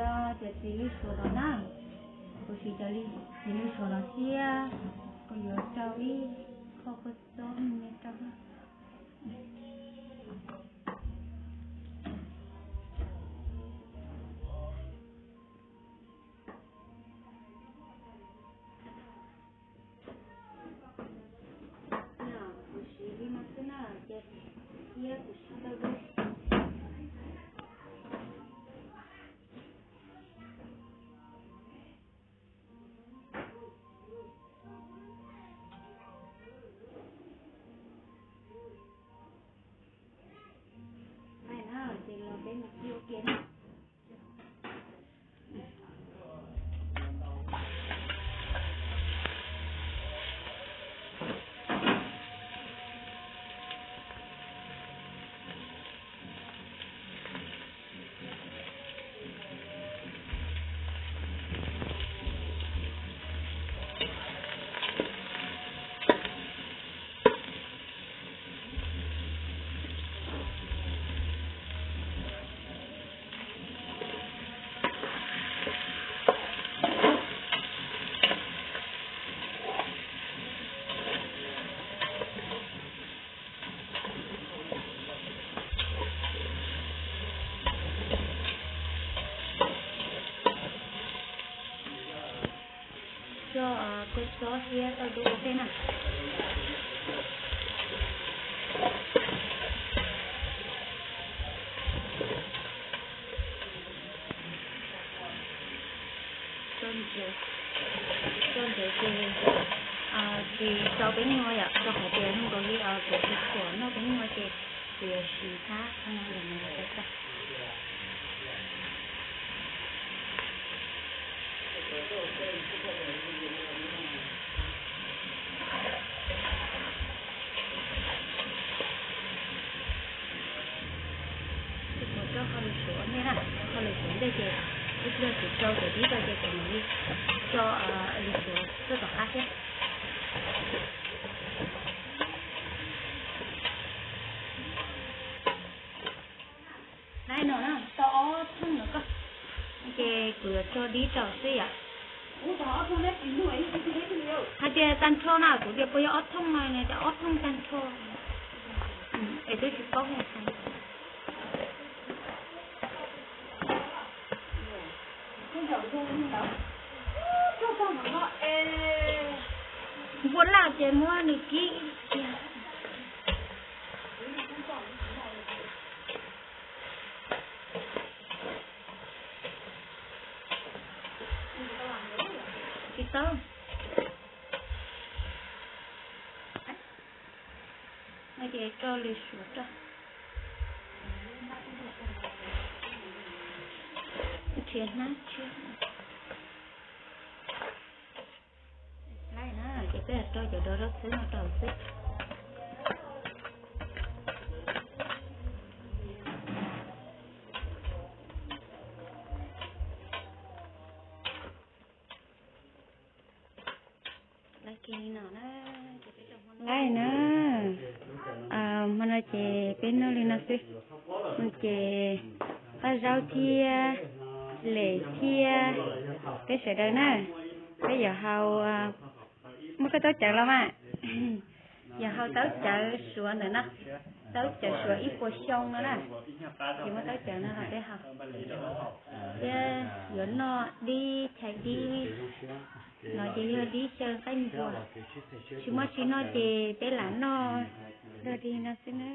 Cov txiv lws suav los na, kuv siv cov txiv lws suav los thiab, kuv yuav rau ib qho kua txob me me rau. Kuv siv li no xwb na, ces thiab kuv siv tau dub. Ces los peb mus ua ke na. Coj kua txob thiab tau dub ua ntej na. Coj ntawd ces tsis tau peb nyuag yom, rau qhov tias zoo nkaus li kuv tsis tshua noj peb nyuag ces kuv yuav siv tab no los mus tau tag. Kuv rau qhov lws suav ntej na, rau qhov lws suav ntej ces ib pliag kuv rau cov dib rau ces kuv mam li rau lws suav tuaj tom qab thiab. Laib no tau ob thooj lawm koj, ces kuv yuav tso dib rau xwb yom. Hais tias tag nrho na, kuv tias puas yog ob thooj no, nws tias ob thooj tag nrho. Es twb tsis paub hais. Npua laj ces muab nws kib cia. Tsis tau. No ces rau lws suav rau. Nrhiav hnab tshiab. Laib na, ces peb rau cov dov rau xwb no rau xwb. Laib na, hmo no ces peb noj li no xwb. Ces paj zaub thiab, les thiab, peb sawv daws na, peb yuav haus, muab koj taub cawv los mas. Yog haus taub cawv suav ntawm no, taub cawv suav ib puas xyoo no na, ces muab taub cawv no los peb haus. Thiab yuav noj dib chais dib no ces yog dib xyaw qaib npua, tsis muaj tsis noj ces peb lam noj dog dig no xwb na.